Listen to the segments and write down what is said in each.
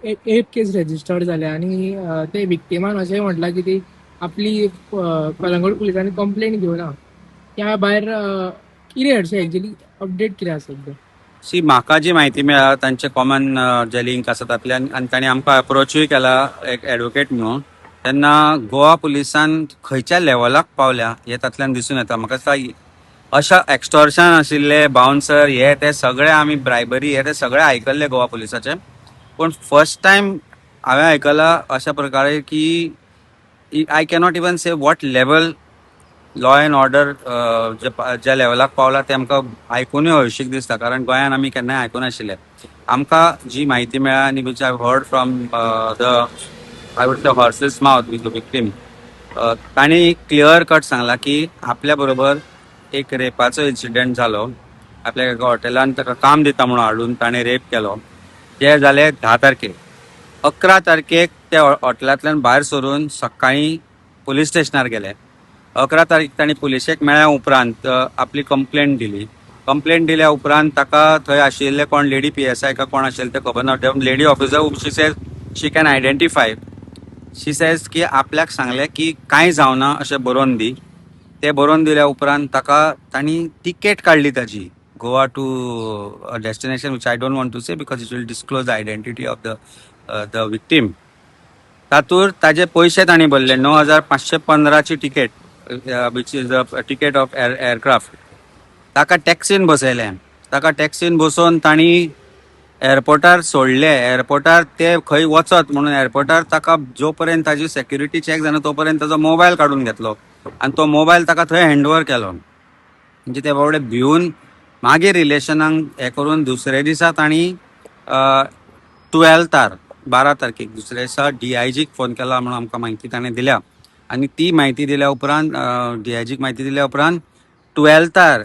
Rape केस registered जाल्या आनी ते विक्टिमान अशें म्हटलां की ती आपली कलंगूट पुलिसांनी कंप्लेन घेवना. त्या भायर कितें अशें एक्चुअली अपडेट कितें आसा सद्या? सी, म्हाका जी म्हायती मेळ्ळा, तांचे कॉमन जे लिंक आसा तातल्यान आनी तांणी आमकां अप्रोचूय केला एक एडवोकेट म्हणून, तेन्ना गोवा पुलिसान खंयच्या लेवलाक पावल्या हें तातल्यान दिसून येता. म्हाका दिसता अशा एक्स्टॉर्शन आशिल्ले, बाउन्सर, हे ते सगळे आमी ब्रायबरी हे ते सगळे आयकल्ले गोवा पुलिसाचे, पूण फर्स्ट टायम हांवें आयकलां अशा प्रकारे की I cannot even say what level law and order ज्या लेवलाक पावला तें आमकां आयकुनूय हळशीक दिसता, कारण गोंयान आमी केन्नाय आयकूनाशिल्ले. आमकां जी म्हायती मेळ्ळा आनी which I heard from the, I would say, horse's mouth with the victim, तांणी क्लियर कट सांगला की आपल्या बरोबर एक रेपाचो इन्सिडंट जालो. आपल्या एका हॉटेलान ताका काम दिता म्हणून हाडून ताणें रेप केलो. ते जाले 10 तारखेक. 11 तारखेक ते हॉटेलांतल्यान भायर सरून सकाळीं पुलीस स्टेशनार गेले. 11 तारीख तांणी पुलिशेक मेळ्ळ्या उपरांत आपली कंप्लेंट दिली. कंप्लेंट दिल्या उपरांत ताका थंय आशिल्ले कोण लेडी पीएसआय का कोण आशिल्ले ते खबर ना, lady officer, she says she can identify. She says की आपल्याक सांगलें की कांय जावना अशें बरोवन दी. ते बरोवन दिल्या उपरांत ताका तांणी तिकेट काडली ताजी Goa to destination which I don't want to say because it will disclose the identity of the victim. तातूंत ताजे पयशे तांणी भरले, 9515ची ticket, which is the ticket of aircraft. ताका टॅक्सीन बसयलें. ताका टॅक्सीन बसोवन तांणी एअरपोर्टार सोडले. एअरपोर्टार ते खंय वचत म्हणून एअरपोर्टार ताका जो पर्यंत ताजी सेक्युरिटी चॅक जायना तो पर्यंत ताजो मोबायल काडून घेतलो आनी तो मोबायल ताका थंय हँड ओवर केलो. म्हणजे ते बाबडे भिवन मागीर रिलेशनाक हें करून दुसऱ्या दिसा तांणी 12थार, 12 तारखेक दुसऱ्या दिसा डीआयजीक फोन केला म्हणून आमकां म्हायती ताणें दिल्या. आनी ती म्हायती दिल्या उपरांत, डीआयजीक म्हायती दिल्या उपरांत 12थार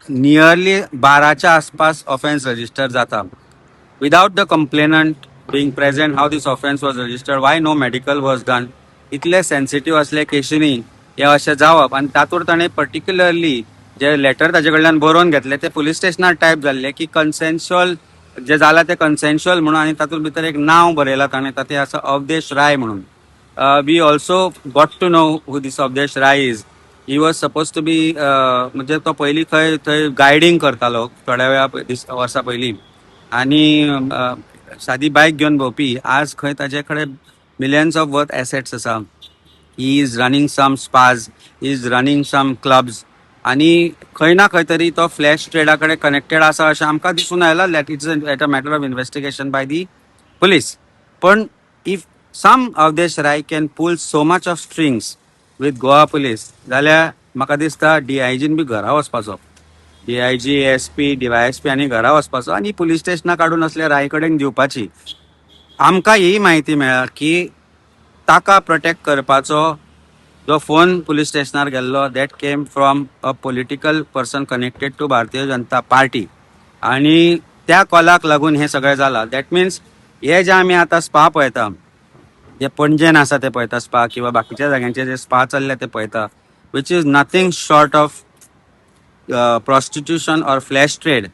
नियरली 12च्या आसपास ऑफेन्स रजिस्टर जाता without the complainant being present. How this offence was registered? Why no medical was done? इतले सेन्सिटीव असले केशींनी हे अशें जावप आनी तातूंत ताणें पर्टिक्युलरली जे लेटर ताजे कडल्यान बरोवन घेतले ते पुलीस स्टेशनार टायप जाल्ले की कन्सेन्शुअल जे जाला ते कन्सेन्शुअल म्हणून आनी तातूंत भितर एक नांव बरयलां ताणें, तातूंत आसा अवदेश राय म्हणून. We also got to know who this Avdesh Rai is. He was supposed to be, म्हणजे तो पयलीं खंय थंय गायडींग करतालो थोड्या वेळा वर्सां पयलीं आनी सादी बायक घेवन भोंवपी. आज खंय ताजे कडेन मिलियन्स ऑफ वर्थ एसेट्स आसा. He is running some spas, he is running some clubs आनी खंय ना खंय तरी तो फ्लॅश ट्रेडा कडेन कनेक्टेड आसा अशें आमकां दिसून आयलां. That it's at a matter of investigation by the police. पण if some Avdesh Rai can pull so much of strings with Goa Police जाल्यार म्हाका दिसता डीआयजीन बी घरा वचपाचो, डीआयजी, एसपी, डीवायएसपी आनी घरा वचपाचो आनी पुलीस स्टेशनां काडून असल्या राय कडेन दिवपाची. आमकां ही म्हायती मेळ्ळा की ताका प्रोटेक्ट करपाचो जो फोन पुलीस स्टेशनार गेल्लो, that came from a political person connected to Bharatiya Janata party आनी त्या कॉलाक लागून हें सगळें जालां. That means हे जे आमी आतां स्पा पळयता, जे पणजेन आसा ते पळयता स्पा किंवा बाकीच्या जाग्यांचे जे स्पा चल्ले ते पळयता, which is nothing short of prostitution or flesh trade,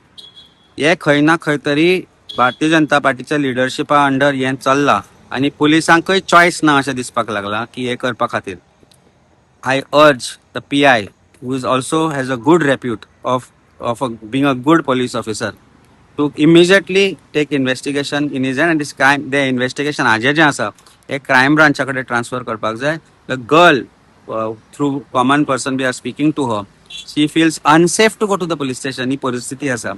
हे खंय ना खंय तरी भारतीय जनता पार्टीच्या लिडरशिपा अंडर हें चल्लां आनी पुलिसांकय चॉयस ना अशें दिसपाक लागलां की हें करपा खातीर. I urge the PI, who is also has a good repute of being a good police officer, to immediately take investigation in his hand and this crime, the investigation हाजें जें आसा हे क्रायम ब्रांचा कडेन ट्रान्सफर करपाक जाय. The girl, through common person we are speaking to her, she feels unsafe to go to the police station. ही परिस्थिती आसा.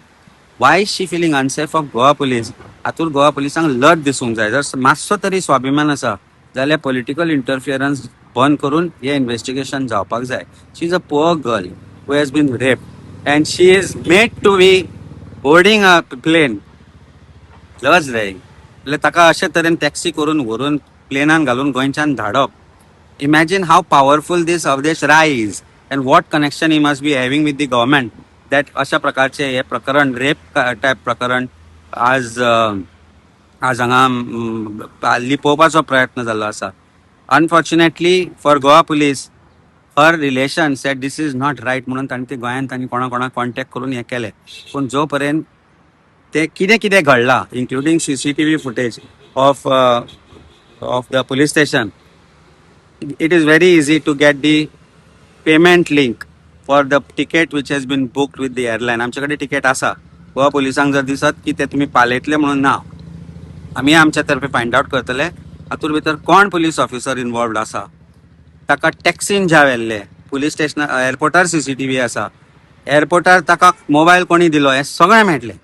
Why she feeling unsafe of Goa Police? हातूंत गोवा पुलिसांक लज दिसूंक जाय. जर मातसो तरी स्वाभिमान आसा जाल्यार पॉलिटिकल इंटरफियरन्स बंद करून हे इन्व्हेस्टिगेशन जावपाक जाय. She is a poor girl who has been raped and she is made to be boarding a plane. लज रे. म्हणल्यार ताका अशे तरेन टॅक्सी करून व्हरून प्लेनान घालून गोंयच्यान धाडप. Imagine how powerful this Avdesh Rai is and what connection he must be having with the government that अशा प्रकारचे हे प्रकरण, रेप टायप प्रकरण आज हांगा लिपोवपाचो प्रयत्न जाल्लो आसा. Unfortunately for Goa Police, her relation said this is not right म्हणून तांणी ते गोंयांत तांणी कोणा कोणाक कॉन्टेक्ट करून हें केलें. पूण जो पर्यंत ते कितें कितें घडलां, including CCTV footage of the police station, it is very easy to get the payment link for the ticket which has been booked with the airline. आमचे कडेन तिकेट आसा. गोवा पुलिसांक जर दिसत की ते तुमी पालयतले म्हणून ना, आमी आमच्या तर्फे फायंड आउट करतले हातूंत भितर कोण पुलीस ऑफिसर इनवॉल्वड आसा. ताका टॅक्सीन ज्या व्हेल्ले पुलीस स्टेशन, एअरपोर्टार सीसीटीव्ही आसा, एअरपोर्टार ताका मोबायल कोणी दिलो, हें सगळें मेळटलें.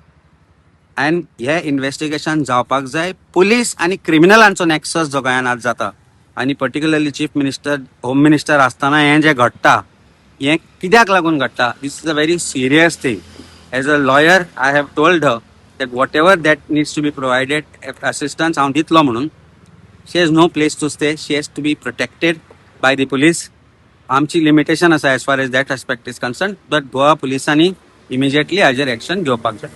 आनी हे इन्वेस्टिगेशन जावपाक जाय. पुलीस आनी क्रिमिनलांचो नॅक्सस जो गोंयांत आज जाता आनी particularly chief minister, home minister आसतना हें जें घडटा, हें कित्याक लागून घडटा? This is a very serious thing. As a lawyer, I have told her that whatever that needs to be provided assistance हांव दितलो म्हणून. She has no place to stay. She has to be protected by the police. आमची limitation आसा as far as that aspect is concerned, but Goa पुलिसांनी immediately हाजेर action घेवपाक जाय.